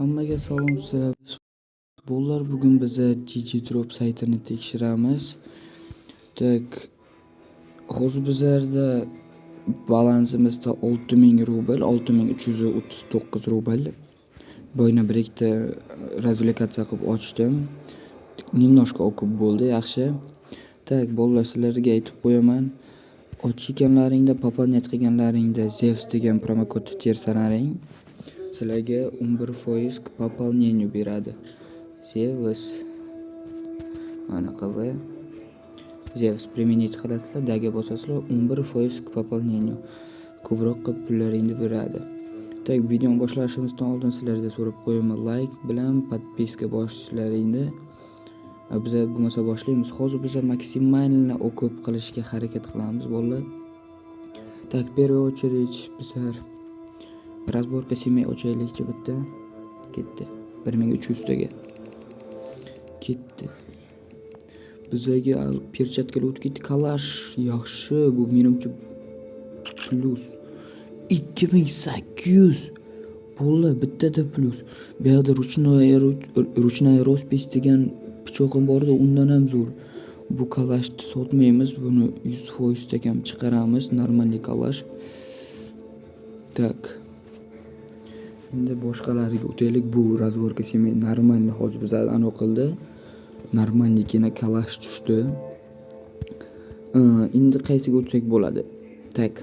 Hammaga salom, sizlar bolalar. Bugun biza GGDrop saytini tekshiramiz. Так, hozir bizlarda balansimizda 6000 rubl, 6339 rubl. Boyna bir ikkita развлекаться qilib ochdim. Немножко окуп bo'ldi, yaxshi. Так, bolalar, sizlarga aytib qo'yaman. Ochganlaringda, пополнять qilganlaringda Zeus degan promokodni tersalaring, sizlarga 11% к пополнению beradi. Zeus anaqa va Zeus применить qilasizlar, да ga bosasizlar, 11% к пополнению. Ko'proq qilib pullaringni beradi. Так, videoni boshlashimizdan oldin sizlardan so'rab qo'yaman, like bilan подписка bosishlaringni. Biza bo'lmasa boshlaymiz. Hozir biza максимально окуп qilishga harakat qilamiz, bolalar. Так, в первую очередь bizlar разборка семей ochaylikchi bitta. Ketdi. 1300 taga. Ketdi. Bizaga перчатка lar o'tib ketdi. Kalash yaxshi, bu menimcha plyus. 2800. Bolalar, bittada plyus. Bu yoqda ручная роспись degan pichog'im bor edi, undan ham zo'r. Bu kalashni sotmaymiz, buni 100% da kam chiqaramiz, нормальный kalash. Так. Endi boshqalariga o'taylik. Bu разборка семей нормальный hozir bizlar anavi qildi. Нормальный kalash tushdi. Endi qaysiga o'tsak bo'ladi? Так.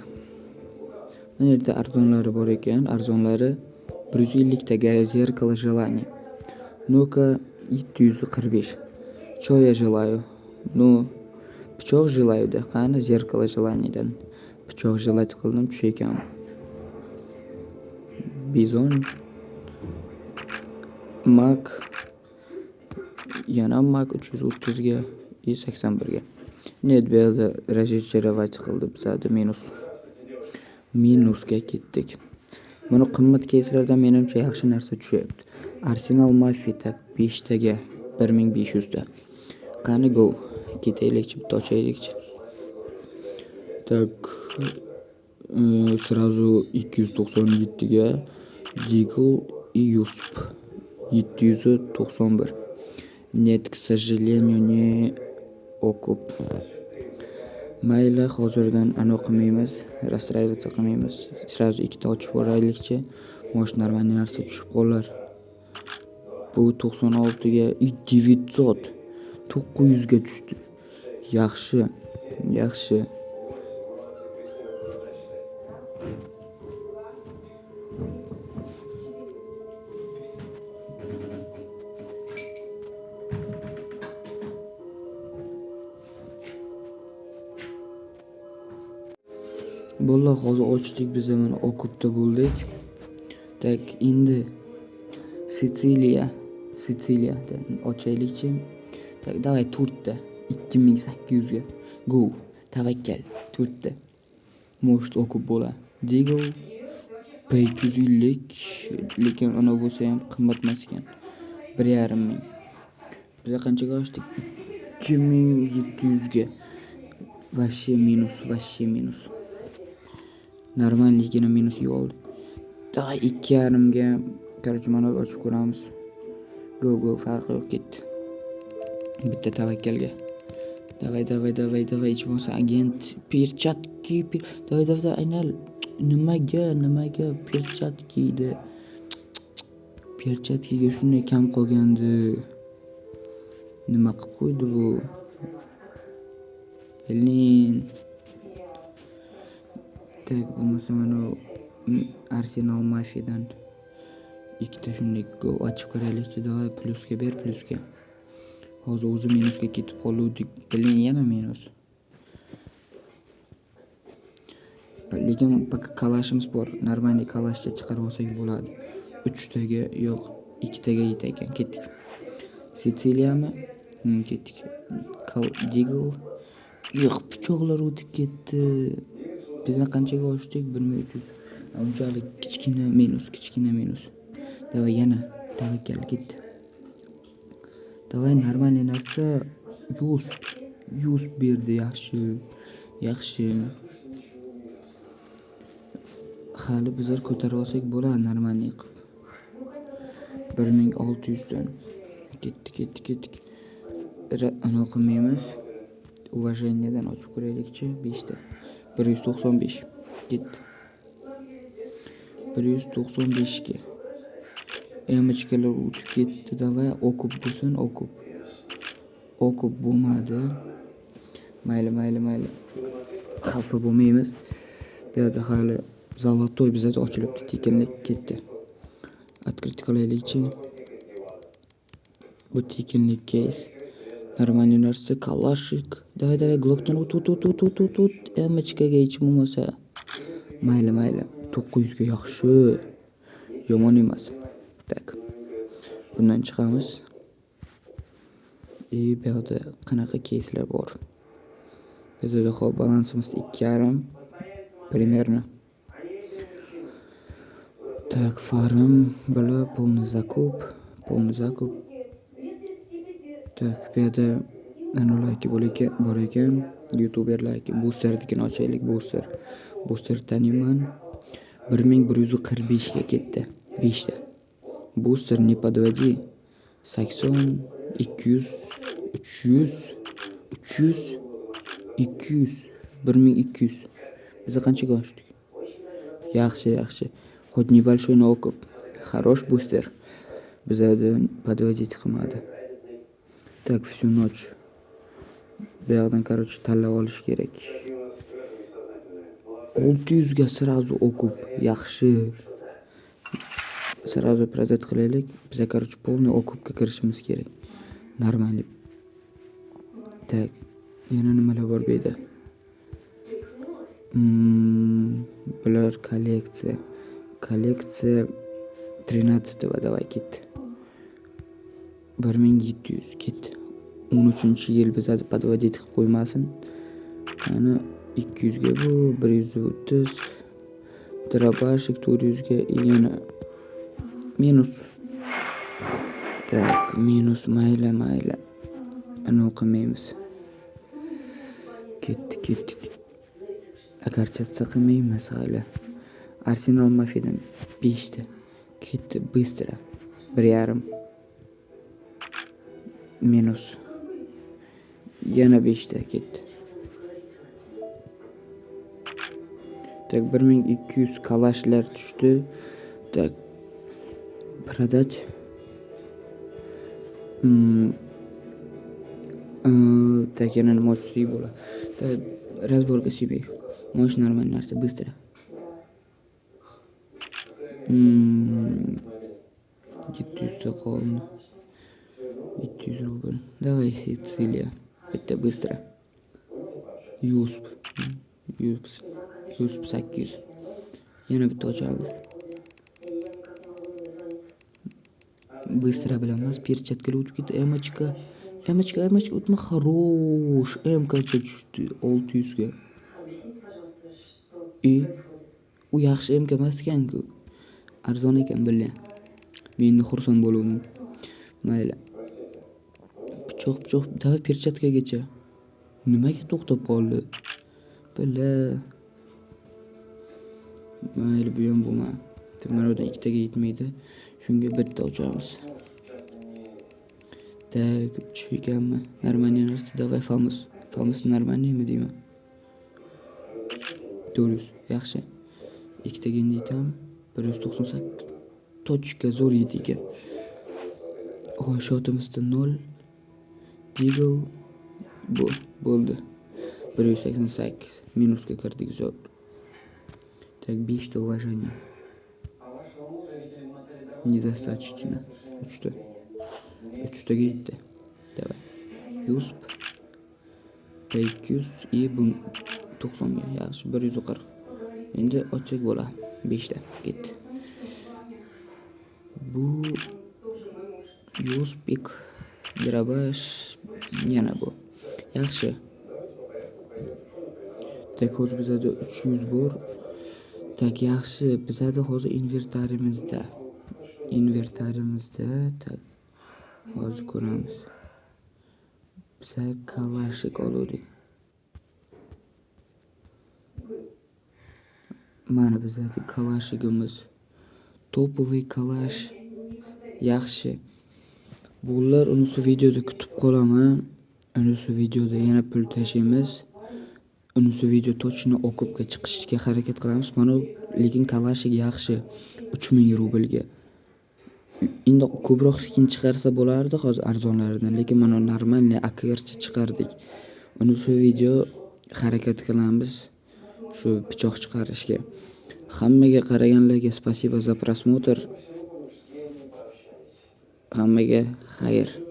Mana yerda arzonlari bor ekan. Arzonlari 150 taga зеркало желаний. Ну-ка, 745. Чё я желаю? Ну, pichoq желаю -da. Qani зеркало желаний dan. Pichoq желать qildim, tush ekan. Bizon. Mak. Yana Mak 330 ga и 81 ga. Нет, bu yerda разочаровать qildi bizlarni, minus. Minusga ketdik. Buni qimmat keyslardan menimcha yaxshi narsa tushyapti. Arsenal Mafia, так, 5 taga 1500 ta. Qani, go. Ketaylikchi, bitta ochaylikchi. Так, сразу 297 ga Deagle и USP 791. Нет, к сожалению, не окуп. Mayli, hozirdan anavi qilmaymiz, расстраиваться qilmaymiz. Сразу ikkita ochib yuboraylikchi. Может, нормальный narsa tushib qolar. Bu 96 ga и 900, 900 ga tushdi. Yaxshi, yaxshi. Bolalar, hozir ochdik biz, mana окуп da bo'ldik. Так, endi Sitsiliya, Sitsiliyada ochaylikchi. Так, давай to'rtta 2800 ga. Go, tavakkal, to'rtta. Может, окуп bo'lar. Deagle P250, lekin anavi bo'lsa ham qimmat emas ekan. 1,5 ming. Biz qanchaga ochdik? 2700 ga. Вообще minus, вообще minus. Нормальный gina minus yeb oldik. Давай 2,5 ga, короче, mana ochib ko'ramiz. Go, go, farqi yo'q, ketdi. Bitta tavakkalga. Давай, давай, давай, давай, hech bo'lmasa agent, перчатки, давай, давай, давай, aynal. Nimaga, nimaga перчатки edi? Перчатки ga shunday kam qolgandi. Nima qilib qo'ydi bu? Блин. Так, bo'lmasa mana Arsenal Mafiyadan ikkita shunday go ochib ko'raylikchi. Давай, plyusga ber, plyusga. Hozir o'zi minusga ketib qoluvdik. Блин, yana minus. Lekin пока kalashimiz bor. Нормальный kalashcha chiqarib olsak bo'ladi. Uchtaga yo'q, ikkitaga yetar ekan. Ketdik. Sitsiliyami? Ketdik. Deagle. Yo'q, pichoqlar o'tib ketdi. Bizni qanchaga ochdik? 1300. Unchalik kichkina minus, kichkina minus. Давай yana tavakkal, ketdi. Давай, нормальный narsa. USP. USP berdi, yaxshi. Yaxshi. Hali bizlar ko'tarib olsak bo'ladi нормальный qilib. 1600 dan. Ketdik, ketdik, ketdik. Anaqa qilmaymiz. Уважение dan ochib ko'raylikchi 5 ta. 195 ketdi. 195 ga. Эмочка lar o'tib ketdi. Давай, окуп bo'lsin, окуп. Окуп bo'lmadi. Mayli, mayli, mayli. Xafa bo'lmaymiz. Bu yerda hali золотой bizada ochilibdi, tekinlik ketdi. Открыть qilaylikchi. Bu tekinlik кейс. Нормальный narsa, калашик. Давай, давай, Glockdan o't, o't, o't, o't, o't, o't, o't. Эмочка ga hech bo'lmasa. Mayli, mayli. 900 ga yaxshi. Yomon emas. Так. Bundan chiqamiz. И bu yoqda qanaqa кейс lar bor? Bizada hop balansimiz 2,5 примерно. Так, фарм, бля, полный закуп, полный закуп. Так, bu yerda anavlaki bor ekan, youtuberlarki boosternikini ochaylik, booster. Booster taniyman. 1145 ga ketdi. 5 ta. Booster, не подводи. 80, 200, 300, 300, 200, 1200. Biz qanchaga ochdik? Yaxshi, yaxshi. Хоть небольшой, но окуп. Хорош бустер. Bizada подводить qilmadi. Так, всю ночь. Bu yoqdan, короче, tanlab olish kerak. 600 ga сразу окуп. Yaxshi. Сразу продать qilaylik. Biza, короче, полный окуп ga kirishimiz kerak. Нормальный. Так, yana nimalar bor bu yerda? Bular kolleksiya. Kolleksiya 13, давай, ketdi. 1700 ketdi. 13-yil bizani подводить qilib qo'ymasin. Mana 200 ga bu, 130, дробашик 400 ga, yana minus. Так, minus, mayli, mayli. Anavi qilmaymiz. Ketdik, ketdik. Огорчаться qilmaymiz hali. Arsenal Mafiyadan 5 ta. Ketdi быстро. 1,5. Minus. Yana 5 ta ketdi. Так, 1200 kalashlar tushdi. Так. Продать. Так, yana nima ochsak bo'ladi? Так, разборка себе. Можешь нормальный narsa, быстро. 700 ta qoldi. 700 rubl. Давай, Sitsiliya. Bitta быстро. USP. USP, USP 800. Yana bitta ochamiz. Быстро bilan emas, перчатка lar o'tib ketdi. Эмочка. Эмочка, эмочка o'tma, хорош. МКcha tushdi 600 ga. И u yaxshi MK emas ekan-ku. Arzon ekan, бля. Men endi xursand bo'luvdim. Mayli. Pichoq, pichoq, давай, перчатка gacha. Nimaga to'xtab qoldi? Бля. Mayli, bu ham bo'lmadi. Mana budan ikkitaga yetmaydi. Shunga bitta ochamiz. Так, tushib ekanmi? Нормальный narsa, давай, Famus. Famus нормальный mi deyman? 400, yaxshi. Ikkitaga endi yetadimi? 198 точка, zo'r yetdi ekan. Xo'sh, счёт imizda 0. Deagle bu bo'ldi. 188 minusga kirdik, zo'r. Так, 5 ta уважение. Недостаточно. Uchta. Uchtaga yetdi. Давай. USP P200 и bu 90 ga yaxshi, 140. Endi ochsak bo'ladi. 5 ta ketdi. Bu USPik, дробаш, yana bu. Yaxshi. Так, hozir bizada 300 bor. Так, yaxshi. Bizada hozir inventarimizda. Inventarimizda, так, hozir ko'ramiz. Biza калашик oluvdik. Mana bizada калашик imiz. Топовый калаш. Yaxshi. Bolalar, unisi videoda kutib qolaman. Unisi videoda yana pul tashlaymiz. Unisi video точно окуп ga chiqishga harakat qilamiz. Mana, lekin калашик yaxshi, 3000 rublga. Endi ko'proq skin chiqarsa bo'lardi hozir arzonlaridan, lekin mana нормальный AKRcha chiqardik. Unisi video harakat qilamiz shu pichoq chiqarishga. Hammaga qaraganlarga спасибо за просмотр. Hammaga xayr.